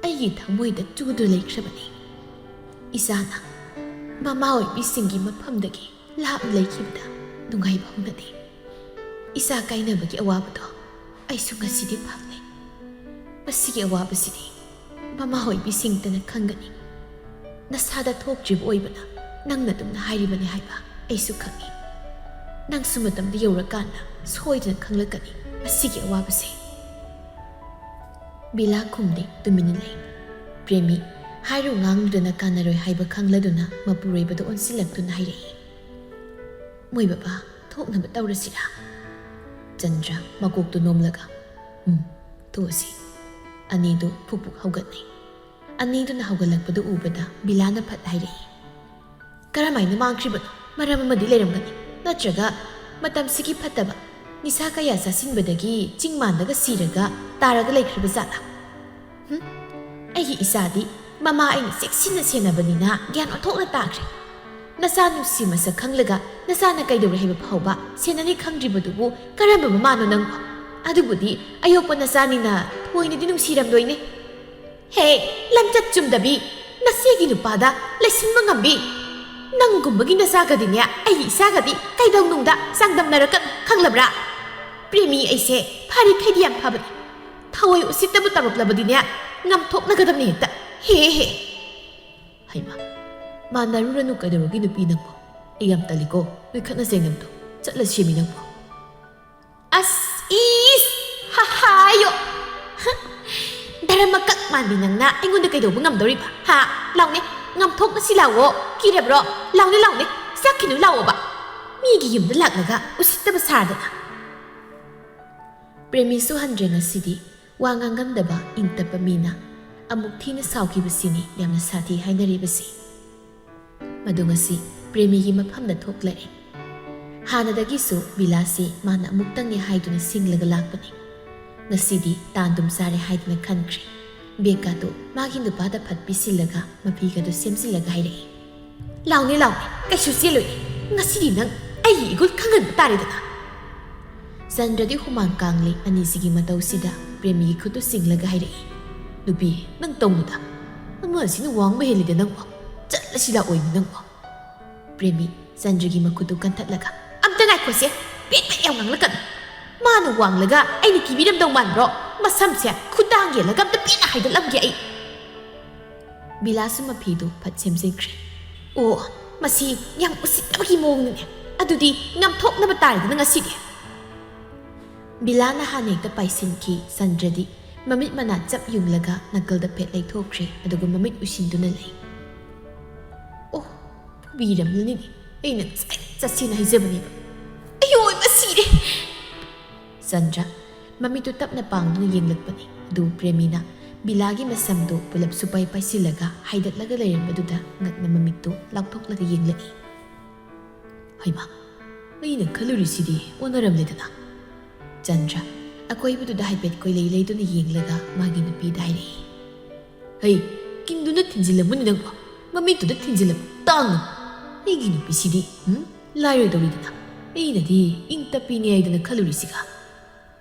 ꯑꯩꯒꯤ ꯊꯃꯣꯏꯗ ꯆꯨꯗꯨꯅ ꯂꯩꯈ꯭ꯔꯕꯅꯤ꯫ ꯏꯆꯥꯅ ꯃꯃꯥ ꯑꯣꯏꯕꯤꯁꯤꯡꯒꯤ ꯃꯐꯝꯗꯒꯤ ꯂꯥꯞꯅ ꯂꯩꯈꯤꯕꯗ ꯅꯨꯡꯉꯥꯏꯕ ꯍꯧꯅꯗꯦ꯫ ꯏꯆꯥ ꯀꯥꯏꯅꯕꯒꯤ ꯑꯋꯥꯕꯗꯣ ꯑꯩꯁꯨ ꯉꯁꯤꯗꯤ ꯐꯪꯂꯦ꯫ ꯃꯁꯤꯒꯤ ꯑꯋꯥꯕꯁꯤꯗꯤ ꯃꯃꯥ ꯑꯣꯏꯕꯤꯁꯤꯡꯇꯅ ꯈꯪꯒꯅꯤ꯫ ꯅꯁꯥꯗ ꯊꯣꯛꯇ꯭ꯔꯤꯕ ꯑꯣꯏꯕꯅ ꯅꯪꯅ ꯑꯗꯨꯝꯅ ꯍꯥꯏꯔꯤꯕꯅꯤ ꯍꯥꯏꯕ ꯑꯩꯁꯨ ꯈꯪꯏ꯫ ꯅꯪꯁꯨ ꯃꯇꯝꯗ ꯌꯧꯔꯀꯥꯟꯗ ꯁꯣꯏꯗꯅ ꯈꯪꯂꯛꯀꯅꯤ ꯃꯁꯤꯒꯤ ꯑꯋꯥꯕꯁꯦ꯫" ꯕꯤꯂꯥ ꯈꯨꯝꯗꯦ, ꯇꯨꯃꯤꯟꯅ ꯂꯩ꯫ ꯄ꯭ꯔꯦꯃꯤ ꯍꯥꯏꯔꯨ ꯉꯥꯡꯂꯨꯗꯅ ꯀꯥꯟꯅꯔꯣꯏ ꯍꯥꯏꯕ ꯈꯪꯂꯗꯨꯅ ꯃꯄꯨꯔꯣꯏꯕꯗ ꯑꯣꯟꯁꯤꯜꯂꯛꯇꯨꯅ ꯍꯥꯏꯔꯛꯏ, "ꯃꯣꯏ ꯕꯕꯥ, ꯊꯣꯛꯅꯕ ꯇꯧꯔꯁꯤꯔꯥ?" ꯆꯟꯗ꯭ꯔ ꯃꯀꯣꯛꯇꯨ ꯅꯣꯝꯂꯒ, "ꯎꯝ, ꯊꯣꯛꯑꯁꯤ꯫" ꯑꯅꯤꯗꯨ ꯐꯨꯛ ꯐꯨꯛ ꯍꯧꯒꯠꯅꯩ꯫ ꯑꯅꯤꯗꯨꯅ ꯍꯧꯒꯠꯂꯛꯄꯗꯨ ꯎꯕꯗ ꯕꯤꯂꯥꯅ ꯐꯠ ꯍꯥꯏꯔꯛꯏ, "ꯀꯔꯝꯍꯥꯏꯅ ꯃꯥꯡꯈ꯭ꯔꯤꯕꯅꯣ? ꯃꯔꯝ ꯑꯃꯗꯤ ꯂꯩꯔꯝꯒꯅꯤ꯫ ꯅꯠꯇ꯭ꯔꯒ ꯃꯇꯝꯁꯤꯒꯤ ꯐꯠꯇꯕ, ꯅꯤꯁꯥ ꯀꯌꯥ ꯆꯥꯁꯤꯟꯕꯗꯒꯤ ꯆꯤꯡ ꯃꯥꯟꯗꯒ ꯁꯤꯔꯒ ꯇꯥꯔꯒ ꯂꯩꯈ꯭ꯔꯕ ꯖꯥꯠꯂꯥ? ꯍꯨꯝ? ꯑꯩꯒꯤ ꯏꯆꯥꯗꯤ ꯃꯃꯥ ꯑꯩꯅ ꯆꯦꯛꯁꯤꯟꯅ ꯁꯦꯟꯅꯕꯅꯤꯅ ꯒ꯭ꯌꯥꯟ ꯑꯣꯟꯊꯣꯛꯅ ꯇꯥꯈ꯭ꯔꯦ꯫ ꯅꯆꯥ ꯅꯨꯡꯁꯤ ꯃꯁꯛ ꯈꯪꯂꯒ ꯅꯆꯥꯅ ꯀꯩꯗꯧꯔꯦ ꯍꯥꯏꯕ ꯐꯥꯎꯕ ꯁꯦꯟꯅꯅꯤ ꯈꯪꯗ꯭ꯔꯤꯕꯗꯨꯕꯨ ꯀꯔꯝꯕ ꯃꯃꯥꯅꯣ ꯅꯪꯕꯣ? ꯑꯗꯨꯕꯨꯗꯤ ꯑꯌꯣꯛꯄ ꯅꯆꯥꯅꯤꯅ ꯊꯣꯏꯅꯗꯤ ꯅꯨꯡꯁꯤꯔꯝꯂꯣꯏꯅꯦ꯫" ꯍꯦ, ꯂꯝꯆꯠ ꯆꯨꯝꯗꯕꯤ, ꯅꯆꯦꯒꯤ ꯅꯨꯄꯥꯗ ꯂꯩꯁꯤꯟꯕ ꯉꯝꯕꯤ꯫ ꯅꯪꯒꯨꯝꯕꯒꯤ ꯅꯆꯥꯒꯗꯤꯅꯦ, ꯑꯩꯒꯤ ꯏꯆꯥꯒꯗꯤ ꯀꯩꯗꯧꯅꯨꯡꯗ ꯆꯥꯡꯗꯝꯅꯔꯛꯀꯅꯨ, ꯈꯪꯂꯕ꯭ꯔꯥ? ꯄ꯭ꯔꯦꯃꯤ ꯑꯩꯁꯦ ꯐꯔꯤꯈꯩꯗꯤ ꯌꯥꯝ ꯐꯕꯅꯤ꯫ ꯊꯑꯣꯏ ꯎꯁꯤꯠꯇꯕ ꯇꯧꯔꯛꯂꯕꯗꯤꯅꯦ, ꯉꯝꯊꯣꯛꯅꯒꯗꯕꯅꯤ ꯍꯦꯛꯇ꯫ ꯍꯦ ꯍꯦ꯫ ꯍꯩꯃꯥ, ꯃꯥꯟꯅꯔꯨꯔꯅꯨ ꯀꯩꯗꯧꯔꯒꯦ ꯅꯨꯄꯤ ꯅꯪꯕꯣ? ꯑꯩ ꯌꯥꯝ ꯇꯜꯂꯤꯀꯣ, ꯅꯣꯏ ꯈꯠꯅ ꯆꯩꯅꯕꯗꯣ꯫ ꯆꯠꯂꯁꯤ ꯃꯤ ꯅꯪꯕꯣ꯫ ꯑꯁ, ꯏꯁ, ꯍꯥ, ꯍꯥꯏꯌꯣ꯫ ꯍ, ꯙꯔꯃ ꯀꯛ ꯃꯥꯟꯕꯤ ꯅꯪꯅ ꯑꯩꯉꯣꯟꯗ ꯀꯩꯗꯧꯕ ꯉꯝꯗꯧꯔꯤꯕ? ꯍꯥ? ꯂꯥꯎꯅꯦ, ꯉꯝꯊꯣꯛꯅꯁꯤ ꯂꯥꯛꯑꯣ꯫ ꯀꯤꯔꯕ꯭ꯔꯣ? ꯂꯥꯎꯅꯦ, ꯂꯥꯎꯅꯦ, ꯆꯠꯈꯤꯅꯨ ꯂꯥꯛꯑꯣꯕ꯫ ꯃꯤꯒꯤ ꯌꯨꯝꯗ ꯂꯥꯛꯂꯒ ꯎꯁꯤꯠꯇꯕ ꯁꯥꯗꯅ꯫ ꯄ꯭ꯔꯦꯃꯤꯁꯨ ꯍꯟꯗ꯭ꯔꯦ ꯉꯁꯤꯗꯤ꯫ ꯋꯥ ꯉꯥꯡꯉꯝꯗꯕ ꯏꯪ ꯇꯞꯄ ꯃꯤꯅ ꯑꯃꯨꯛ ꯊꯤꯅ ꯁꯥꯎꯈꯤꯕꯁꯤꯅꯤ ꯌꯥꯝꯅ ꯁꯥꯊꯤ ꯍꯥꯏꯅꯔꯤꯕꯁꯤ꯫ ꯃꯗꯨ ꯉꯁꯤ ꯄ꯭ꯔꯦꯃꯤꯒꯤ ꯃꯐꯝꯗ ꯊꯣꯛꯂꯛꯑꯦ꯫ ꯍꯥꯟꯅꯗꯒꯤꯁꯨ ꯕꯤꯂꯥꯁꯤ ꯃꯥꯅ ꯑꯃꯨꯛꯇꯪꯅꯤ ꯍꯥꯏꯗꯨꯅ ꯁꯤꯡꯂꯒ ꯂꯥꯛꯄꯅꯤ꯫ ꯉꯁꯤꯗꯤ ꯇꯥꯟꯗꯨꯝ ꯆꯥꯔꯦ ꯍꯥꯏꯗꯨꯅ ꯈꯟꯈ꯭ꯔꯦ꯫ ꯕꯦꯒꯀꯥꯗꯨ ꯃꯥꯒꯤ ꯅꯨꯄꯥꯗ ꯐꯠ ꯄꯤꯁꯤꯜꯂꯒ ꯃꯐꯤꯒꯗꯨ ꯁꯦꯝꯖꯤꯜꯂꯒ ꯍꯥꯏꯔꯛꯏ, "ꯂꯥꯎꯅꯦ, ꯂꯥꯎꯅꯦ, ꯀꯩꯁꯨ ꯆꯦꯜꯂꯣꯏꯅꯦ꯫ ꯉꯁꯤꯗꯤ ꯅꯪ ꯑꯩꯒꯤ ꯏꯒꯨꯜ ꯈꯪꯍꯟꯕ ꯇꯥꯔꯦꯗꯅ꯫" ꯆꯟꯗ꯭ꯔꯗꯤ ꯍꯨꯃꯥꯡ ꯀꯥꯡꯂꯤ ꯑꯅꯤꯁꯤꯒꯤ ꯃꯇꯧꯁꯤꯗ ꯄ꯭ꯔꯦꯃꯤꯒꯤ ꯈꯨꯠꯇꯨ ꯁꯤꯡꯂꯒ ꯍꯥꯏꯔꯛꯏ, "ꯅꯨꯄꯤ, ꯅꯪ ꯇꯧꯅꯨꯗ꯫ ꯑꯃ ꯑꯁꯤꯅ ꯋꯥꯡꯕ ꯍꯦꯜꯂꯤꯗ ꯅꯪꯕꯣ꯫ ꯆꯠꯂꯁꯤ ꯂꯥꯛꯑꯣꯏꯅꯦ ꯅꯪꯕꯣ꯫" ꯄ꯭ꯔꯦꯃꯤ ꯆꯟꯗ꯭ꯔꯒꯤ ꯃꯈꯨꯠꯇꯨ ꯀꯟꯊꯠꯂꯒ, "ꯑꯝꯇ ꯉꯥꯏꯈꯣꯁꯦ, ꯄꯦꯠ ꯄꯦꯠ ꯌꯥꯝ ꯉꯥꯡꯂꯛꯀꯅꯨ꯫ ꯃꯥꯅ ꯋꯥꯡꯂꯒ ꯑꯩꯅ ꯀꯤꯕꯤꯔꯝꯗꯧ ꯃꯥꯟꯕ꯭ꯔꯣ? ꯃꯁꯝꯁꯦ ꯈꯨꯗꯥꯡ ꯌꯦꯜꯂꯒ ꯑꯝꯇ ꯄꯦꯠꯅ ꯍꯥꯏꯗꯠꯂꯝꯒꯦ ꯑꯩ꯫" ꯕꯤꯂꯥꯁꯨ ꯃꯐꯤꯗꯨ ꯐꯠ ꯁꯦꯝꯖꯤꯟꯈ꯭ꯔꯦ꯫ "ꯑꯣ, ꯃꯁꯤ ꯌꯥꯝ ꯎꯁꯤꯠꯇꯕꯒꯤ ꯃꯑꯣꯡꯅꯤꯅꯦ꯫ ꯑꯗꯨꯗꯤ ꯉꯝꯊꯣꯛꯅꯕ ꯇꯥꯔꯦꯗꯅ ꯉꯁꯤꯗꯤ꯫" ꯕꯤꯂꯥꯅ ꯍꯥꯟꯅ ꯍꯦꯛꯇ ꯄꯥꯏꯁꯤꯟꯈꯤ꯫ ꯆꯟꯗ꯭ꯔꯗꯤ ꯃꯃꯤꯠ ꯃꯅꯥ ꯆꯞ ꯌꯨꯡꯂꯒ ꯅꯥꯀꯜꯗ ꯐꯦꯠ ꯂꯩꯊꯣꯛꯈ꯭ꯔꯦ, ꯑꯗꯨꯒ ꯃꯃꯤꯠ ꯎꯏꯁꯤꯟꯗꯨꯅ ꯂꯩ꯫ "ꯑꯣ, ꯐꯨꯕꯤꯔꯝꯂꯅꯤꯅꯦ꯫ ꯑꯩꯅ ꯉꯁꯥꯏ ꯆꯠꯁꯦꯅ ꯍꯥꯏꯖꯕꯅꯦꯕ꯫ ꯑꯌꯣ, ꯏꯃꯥ, ꯁꯤꯔꯦ!" ꯆꯟꯗ꯭ꯔ ꯃꯃꯤꯠꯇꯨ ꯇꯞꯅ ꯄꯥꯡꯗꯨꯅ ꯌꯦꯡꯂꯛꯄꯅꯤ꯫ ꯑꯗꯨ ꯄ꯭ꯔꯦꯃꯤꯅ ꯕꯤꯂꯥꯒꯤ ꯃꯁꯝꯗꯨ ꯄꯨꯂꯞ ꯁꯨꯄꯥꯏ ꯄꯥꯏꯁꯤꯜꯂꯒ ꯍꯥꯏꯗꯠꯂꯒ ꯂꯩꯔꯝꯕꯗꯨꯗ ꯉꯛꯅ ꯃꯃꯤꯠꯇꯨ ꯂꯥꯎꯊꯣꯛꯂꯒ ꯌꯦꯡꯂꯛꯏ꯫ "ꯍꯩꯃꯥ, ꯑꯩꯅ ꯈꯜꯂꯨꯔꯤꯁꯤꯗꯤ ꯑꯣꯟꯅꯔꯝꯂꯦꯗꯅ꯫" ꯆꯟꯗ꯭ꯔ ꯑꯀꯣꯏꯕꯗꯨꯗ ꯍꯥꯏꯐꯦꯠ ꯀꯣꯏꯂꯩ ꯂꯩꯗꯨꯅ ꯌꯦꯡꯂꯒ ꯃꯥꯒꯤ ꯅꯨꯄꯤꯗ ꯍꯥꯏꯔꯛꯏ, "ꯍꯩ, ꯀꯤꯟꯗꯨꯅ ꯊꯤꯟꯖꯤꯜꯂꯝꯃꯨꯅꯦ ꯅꯪꯕꯣ꯫ ꯃꯃꯤꯠꯇꯨꯗ ꯊꯤꯟꯖꯤꯜꯂꯝꯃꯨ, ꯇꯥꯡꯅ꯫ ꯑꯩꯒꯤ ꯅꯨꯄꯤꯁꯤꯗꯤ, ꯎꯝ, ꯂꯥꯏꯔꯣꯏꯗꯧꯔꯤꯗꯅ꯫ ꯑꯩꯅꯗꯤ ꯏꯪ ꯇꯞꯄꯤꯅꯦ ꯍꯥꯏꯗꯅ ꯈꯜꯂꯨꯔꯤꯁꯤꯒ꯫"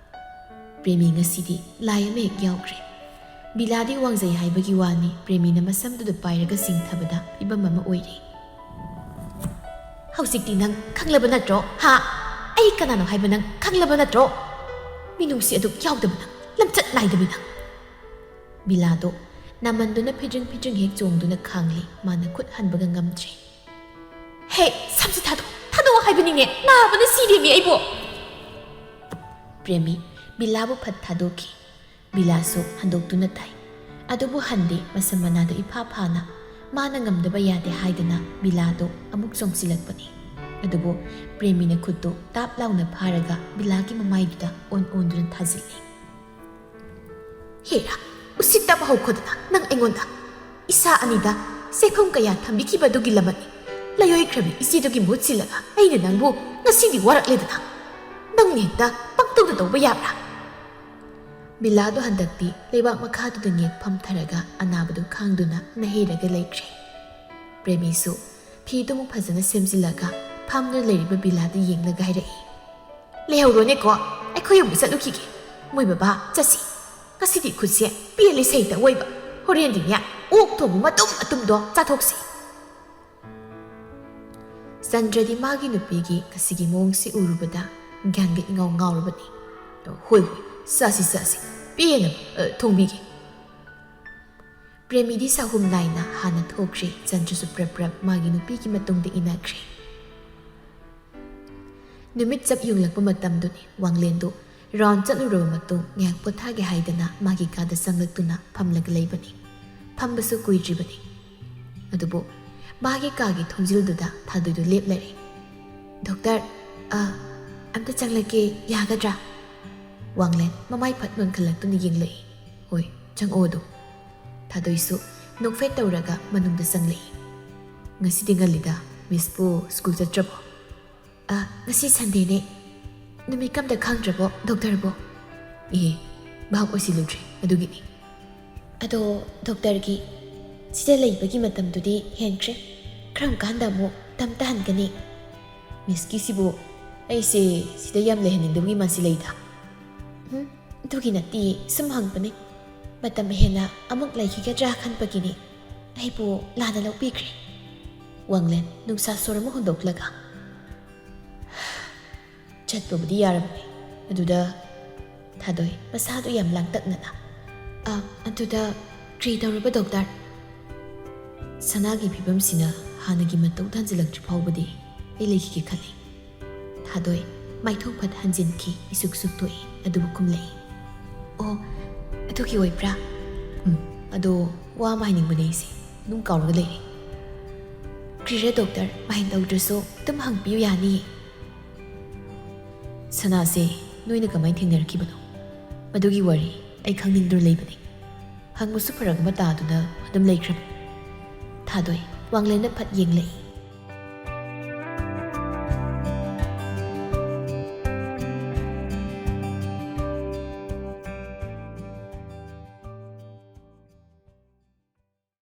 ꯄ꯭ꯔꯦꯃꯤ ꯉꯁꯤꯗꯤ ꯂꯥꯏ ꯑꯃ ꯍꯦꯛ ꯌꯥꯎꯈ꯭ꯔꯦ꯫ ꯕꯤꯂꯥꯗꯤ ꯋꯥꯡꯖꯩ ꯍꯥꯏꯕꯒꯤ ꯋꯥꯅꯤ, ꯄ꯭ꯔꯦꯃꯤꯅ ꯃꯁꯝꯗꯨꯗ ꯄꯥꯏꯔꯒ ꯆꯤꯡꯊꯕꯗ ꯐꯤꯕꯝ ꯑꯃ ꯑꯣꯏꯔꯦ꯫ "ꯍꯧꯖꯤꯛꯇꯤ ꯅꯪ ꯈꯪꯂꯕ ꯅꯠꯇ꯭ꯔꯣ? ꯍꯥ? ꯑꯩ ꯀꯅꯥꯅꯣ ꯍꯥꯏꯕ ꯅꯪ ꯈꯪꯂꯕ ꯅꯠꯇ꯭ꯔꯣ? ꯃꯤꯅꯨꯡꯁꯤ ꯑꯗꯨ ꯌꯥꯎꯗꯕ ꯅꯪ, ꯂꯝꯆꯠ ꯅꯥꯏꯗꯕꯤ ꯅꯪ!" ꯕꯤꯂꯥꯗꯣ ꯅꯥꯃꯟꯗꯨꯅ ꯐꯤꯗ꯭ꯔꯤꯡ ꯐꯤꯗ꯭ꯔꯤꯡ ꯍꯦꯛ ꯆꯣꯡꯗꯨꯅ ꯈꯥꯡꯂꯤ꯫ ꯃꯥꯅ ꯈꯨꯠ ꯍꯟꯕꯒ ꯉꯝꯗ꯭ꯔꯦ꯫ "ꯍꯦ, ꯁꯝꯁꯦ ꯊꯥꯗꯣꯛ, ꯊꯥꯗꯣꯛꯑꯣ ꯍꯥꯏꯕꯅꯤꯅꯦ, ꯅꯥꯕꯅ ꯁꯤꯔꯦꯃꯤ ꯑꯩꯕꯨ!" ꯄ꯭ꯔꯦꯃꯤ ꯕꯤꯂꯥꯕꯨ ꯐꯠ ꯊꯥꯗꯣꯛꯈꯤ꯫ ꯕꯤꯂꯥꯁꯨ ꯍꯟꯗꯣꯛꯇꯨꯅ ꯇꯥꯏ꯫ ꯑꯗꯨꯕꯨ ꯍꯟꯗꯦ, ꯃꯁꯝ ꯃꯅꯥꯗꯨ ꯏꯐꯥ ꯐꯥꯅ꯫ ꯃꯥꯅ ꯉꯝꯗꯕ ꯌꯥꯗꯦ ꯍꯥꯏꯗꯅ ꯕꯤꯂꯥꯗꯨ ꯑꯃꯨꯛ ꯆꯣꯡꯁꯤꯜꯂꯛꯄꯅꯤ꯫ ꯑꯗꯨꯕꯨ ꯄ꯭ꯔꯦꯃꯤꯅ ꯈꯨꯠꯇꯨ ꯇꯥꯞ ꯂꯥꯎꯅ ꯐꯥꯔꯒ ꯕꯤꯂꯥꯒꯤ ꯃꯃꯥꯏꯗꯨꯗ ꯑꯣꯟ ꯑꯣꯟꯗꯨꯅ ꯊꯥꯖꯤꯜꯂꯤ꯫ "ꯍꯦꯔꯥ, ꯎꯁꯤꯠꯇꯕ ꯍꯧꯈꯣꯗꯅ ꯅꯪ ꯑꯩꯉꯣꯟꯗ! ꯏꯁꯥ ꯑꯅꯤꯗ ꯁꯦꯐꯝ ꯀꯌꯥ ꯊꯝꯕꯤꯈꯤꯕ ꯑꯗꯨꯒꯤ ꯂꯃꯟꯅꯤ꯫ ꯂꯥꯏꯑꯣꯏꯈ꯭ꯔꯕꯤ ꯏꯆꯦꯗꯨꯒꯤ ꯃꯍꯨꯠ ꯁꯤꯜꯂꯒ ꯑꯩꯅ ꯅꯪꯕꯨ ꯉꯁꯤꯗꯤ ꯋꯥꯔꯛꯂꯦꯗꯅ꯫ ꯅꯪꯅ ꯍꯦꯛꯇ ꯄꯪꯇꯧꯗ ꯇꯧꯕ ꯌꯥꯕ꯭ꯔꯥ?" ꯕꯤꯂꯥꯗꯣ ꯍꯟꯗꯛꯇꯤ ꯂꯩꯕꯥꯛ ꯃꯈꯥꯗꯨꯗ ꯉꯦꯛ ꯐꯝꯊꯔꯒ ꯑꯅꯥꯕꯗꯨ ꯈꯥꯡꯗꯨꯅ ꯅꯍꯩꯔꯒ ꯂꯩꯈ꯭ꯔꯦ꯫ ꯄ꯭ꯔꯦꯃꯤꯁꯨ ꯐꯤꯗꯨ ꯑꯃꯨꯛ ꯐꯖꯅ ꯁꯦꯝꯖꯤꯜꯂꯒ ꯐꯝꯗꯨꯅ ꯂꯩꯔꯤꯕ ꯕꯤꯂꯥꯗꯨ ꯌꯦꯡꯂꯒ ꯍꯥꯏꯔꯛꯏ, "ꯂꯩꯍꯧꯔꯣꯅꯦꯀꯣ, ꯑꯩꯈꯣꯏ ꯑꯃꯨꯛ ꯆꯠꯂꯨꯈꯤꯒꯦ꯫ ꯃꯣꯏ ꯕꯕꯥ, ꯆꯠꯁꯤ꯫ ꯉꯁꯤꯗꯤ ꯈꯨꯠꯁꯦ ꯄꯦꯜꯂꯤ ꯁꯩꯇ ꯑꯣꯏꯕ꯫ ꯍꯣꯔꯦꯟꯗꯤꯅꯦ, ꯑꯣꯛ ꯊꯣꯡꯕ ꯃꯇꯨꯝ ꯃꯇꯨꯝꯗꯣ ꯆꯥꯊꯣꯛꯁꯤ꯫" ꯆꯟꯗ꯭ꯔꯗꯤ ꯃꯥꯒꯤ ꯅꯨꯄꯤꯒꯤ ꯉꯁꯤꯒꯤ ꯃꯑꯣꯡꯁꯤ ꯎꯔꯨꯕꯗ ꯒ꯭ꯌꯥꯟꯒ ꯏꯉꯥꯎ ꯉꯥꯎꯔꯕꯅꯤ꯫ "ꯍꯣꯏ, ꯍꯣꯏ, ꯆꯥꯁꯤ, ꯆꯥꯁꯤ꯫ ꯄꯦꯟꯅ, ꯑ, ꯊꯣꯡꯕꯤꯒꯦ꯫" ꯄ꯭ꯔꯦꯃꯤꯗꯤ ꯆꯥꯛꯍꯨꯝ ꯅꯥꯏꯅ ꯍꯥꯟꯅ ꯊꯣꯛꯈ꯭ꯔꯦ꯫ ꯆꯟꯗ꯭ꯔꯁꯨ ꯄ꯭ꯔꯞ ꯄ꯭ꯔꯞ ꯃꯥꯒꯤ ꯅꯨꯄꯤꯒꯤ ꯃꯇꯨꯡꯗ ꯏꯟꯅꯈ꯭ꯔꯦ꯫ ꯅꯨꯃꯤꯠ ꯆꯞ ꯌꯨꯡꯂꯛꯄ ꯃꯇꯝꯗꯨꯅꯤ꯫ ꯋꯥꯡꯂꯦꯟꯗꯨ ꯔꯥꯎꯟ ꯆꯠꯂꯨꯔꯕ ꯃꯇꯨꯡ ꯉꯥꯏꯍꯥꯛ ꯄꯣꯊꯥꯒꯦ ꯍꯥꯏꯗꯅ ꯃꯥꯒꯤ ꯀꯥꯗ ꯆꯪꯂꯛꯇꯨꯅ ꯐꯝꯂꯒ ꯂꯩꯕꯅꯤ꯫ ꯐꯝꯕꯁꯨ ꯀꯨꯏꯗ꯭ꯔꯤꯕꯅꯤ꯫ ꯑꯗꯨꯕꯨ ꯃꯥꯒꯤ ꯀꯥꯒꯤ ꯊꯣꯡꯖꯤꯜꯗꯨꯗ ꯊꯥꯗꯣꯏꯗꯨ ꯂꯦꯞꯂꯔꯦ꯫ "ꯗꯣꯛꯇꯔ, ꯑ, ꯑꯝꯇ ꯆꯪꯂꯛꯀꯦ, ꯌꯥꯒꯗ꯭ꯔꯥ?" ꯋꯥꯡꯂꯦꯟ ꯃꯃꯥꯏ ꯐꯠ ꯅꯣꯟꯈꯠꯂꯛꯇꯨꯅ ꯌꯦꯡꯂꯛꯏ꯫ "ꯍꯣꯏ, ꯆꯪꯉꯛꯑꯣ ꯑꯗꯨꯝ꯫" ꯊꯥꯗꯣꯏꯁꯨ ꯅꯣꯛꯐꯦꯠ ꯇꯧꯔꯒ ꯃꯅꯨꯡꯗ ꯆꯪꯂꯛꯏ꯫ "ꯉꯁꯤꯗꯤ ꯉꯜꯂꯤꯗ, ꯃꯤꯁꯄꯨ ꯁ꯭ꯀꯨꯜ ꯆꯠꯇ꯭ꯔꯕꯣ?" "ꯑ, ꯉꯁꯤ ꯁꯟꯗꯦꯅꯦ꯫ ꯅꯨꯃꯤꯠꯀ ꯑꯝꯇ ꯈꯪꯗ꯭ꯔꯕꯣ, ꯗꯣꯛꯇꯔꯕꯣ?" "ꯑꯦ, ꯚꯥꯞ ꯑꯣꯏꯁꯤꯜꯂꯨꯗ꯭ꯔꯦ, ꯑꯗꯨꯒꯤꯅꯤ꯫" "ꯑꯗꯣ ꯗꯣꯛꯇꯔꯒꯤ ꯁꯤꯗ ꯂꯩꯕꯒꯤ ꯃꯇꯝꯗꯨꯗꯤ ꯍꯦꯟꯈ꯭ꯔꯦ꯫ ꯀꯔꯝ ꯀꯥꯟꯗ ꯑꯃꯨꯛ ꯇꯝꯇ ꯍꯟꯒꯅꯤ?" "ꯃꯤꯁꯀꯤꯁꯤꯕꯨ ꯑꯩꯁꯦ ꯁꯤꯗ ꯌꯥꯝ ꯂꯩꯍꯟꯅꯤꯡꯗꯕꯒꯤ ꯃꯥꯁꯤ ꯂꯩꯗ?" "ꯎꯝ, ꯑꯗꯨꯒꯤ ꯅꯠꯇꯦ, ꯁꯨꯝ ꯍꯪꯕꯅꯦ꯫" ꯃꯇꯝ ꯍꯦꯟꯅ ꯑꯃꯨꯛ ꯂꯩꯈꯤꯒꯗ꯭ꯔꯥ ꯈꯟꯕꯒꯤꯅꯤ ꯑꯩꯕꯨ ꯂꯥꯟꯅ ꯂꯧꯕꯤꯈ꯭ꯔꯦ꯫ ꯋꯥꯡꯂꯦꯟ ꯅꯨꯡꯁꯥ ꯁꯣꯔ ꯑꯃ ꯍꯣꯟꯗꯣꯛꯂꯒ, "ꯆꯠꯄꯕꯨꯗꯤ ꯌꯥꯔꯕꯅꯤ, ꯑꯗꯨꯗ"꯫ ꯊꯥꯗꯣꯏ ꯃꯁꯥꯗꯨ ꯌꯥꯝ ꯂꯥꯡꯇꯛꯅꯅ, "ꯑ, ꯑꯗꯨꯗ ꯀꯔꯤ ꯇꯧꯔꯕ, ꯗꯣꯛꯇꯔ?" "ꯁꯅꯥꯒꯤ ꯐꯤꯕꯝꯁꯤꯅ ꯍꯥꯟꯅꯒꯤ ꯃꯇꯧ ꯇꯥꯟꯁꯤꯜꯂꯛꯇ꯭ꯔꯤ ꯐꯥꯎꯕꯗꯤ ꯑꯩ ꯂꯩꯈꯤꯒꯦ ꯈꯜꯂꯤ"꯫ ꯊꯥꯗꯣꯏ ꯃꯥꯏꯊꯣꯡ ꯐꯠ ꯍꯟꯖꯤꯟꯈꯤ, ꯃꯤꯁꯨꯛ ꯁꯨꯛꯇꯣꯛꯏ, ꯑꯗꯨꯕꯨ ꯈꯨꯝꯂꯛꯏ, "ꯑꯣ, ꯑꯗꯨꯒꯤ ꯑꯣꯏꯕ꯭ꯔꯥ? ꯎꯝ, ꯑꯗꯣ ꯋꯥ ꯑꯃ ꯍꯥꯏꯅꯤꯡꯕꯅꯦ ꯑꯩꯁꯦ, ꯑꯗꯨꯝ ꯀꯥꯎꯔꯒ ꯂꯩꯔꯦ"꯫ "ꯀ꯭ꯔꯤꯔ ꯗꯣꯛꯇꯔ, ꯃꯥꯏꯟ ꯇꯧꯗ꯭ꯔꯁꯨ ꯑꯗꯨꯝ ꯍꯪꯕꯤꯌꯨ ꯌꯥꯅꯤꯌꯦ"꯫ "ꯁꯅꯥꯁꯦ ꯅꯣꯏꯅ ꯀꯃꯥꯏꯅ ꯊꯦꯡꯅꯔꯛꯈꯤꯕꯅꯣ? ꯃꯗꯨꯒꯤ ꯋꯥꯔꯤ ꯑꯩ ꯈꯪꯅꯤꯡꯗꯨꯅ ꯂꯩꯕꯅꯤ"꯫ ꯍꯪꯕꯁꯨ ꯐꯔꯛ ꯑꯃ ꯇꯥꯗꯨꯅ ꯑꯗꯨꯝ ꯂꯩꯈ꯭ꯔꯕꯅꯤ꯫ ꯊꯥꯗꯣꯏ ꯋꯥꯡꯂꯦꯟꯗ ꯐꯠ ꯌꯦꯡꯂꯛꯏ꯫